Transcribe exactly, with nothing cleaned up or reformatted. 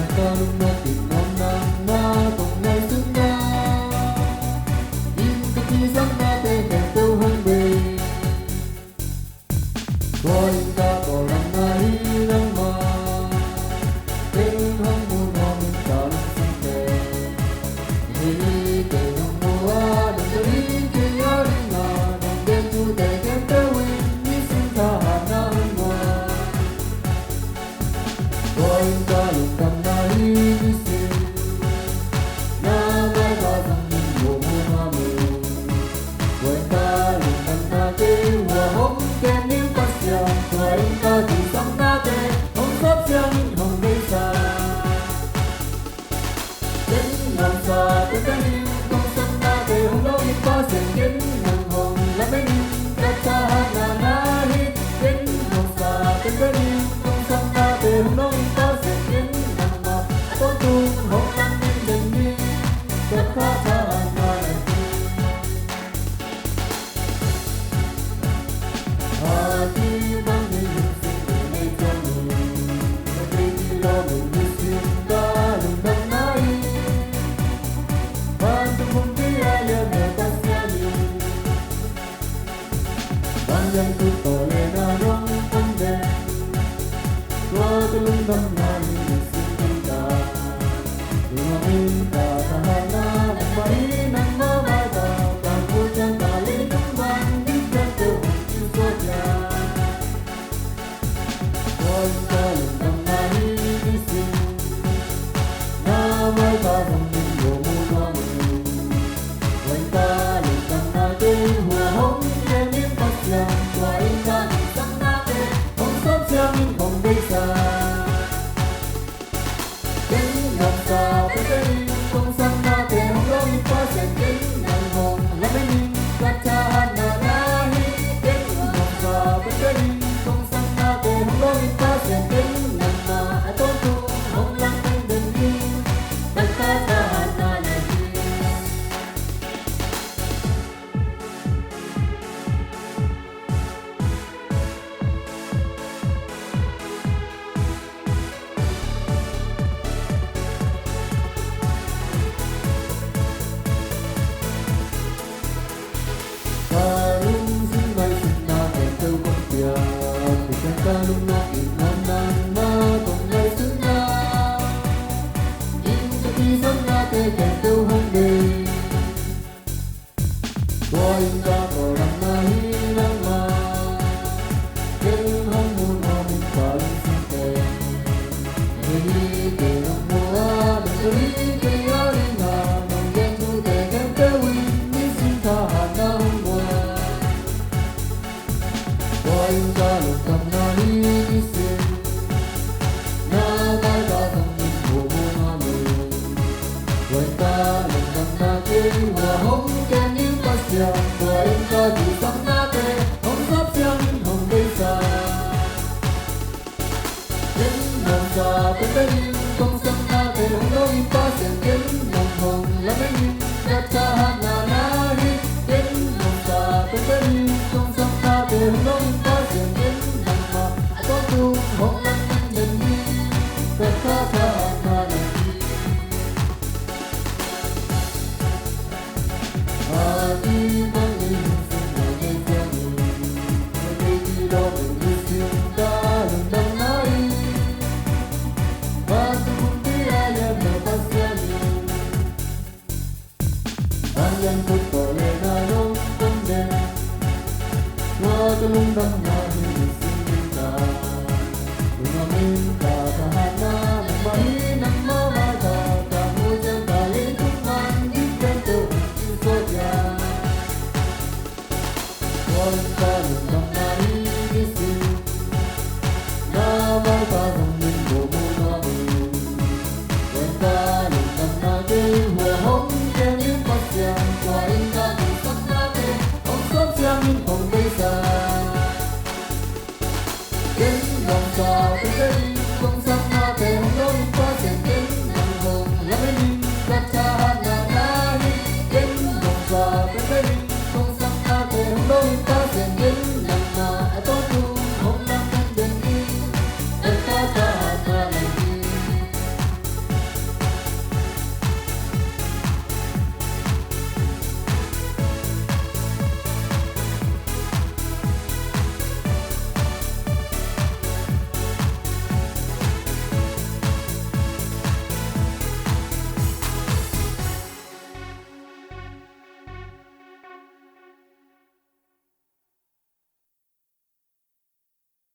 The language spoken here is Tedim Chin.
Ka lungnuam in nuam nangmah kong ngaihsun na, inn ka kisapnate khempeuh hong bei. Tua inn ka kawlgamna hi nangmah, kei hong mu nuam in ka lungsim leh. Hih kei hong mu a, nang ka ding kei a ding a, nong gen thute khempeuh in nisim thahatna hong muan. Tua inn ka lungdamna hi nisim, na maipha zong in hong mu nuam in. Tua inn ka lungdamna kei hua hong kem ning Pasian, tua inn ka kisapnate hong sap siangin hong deihsak. Ken nuamsa penpen in kong sapnate hong lawh in Pasian, ken nang hong lamen in ka thahatna na hi. Ken nuamsa penpen in kong sapnate hong lawh in Pasian, ken nangmah a tawntung hong lamen den hi. Ka thahatna na hi.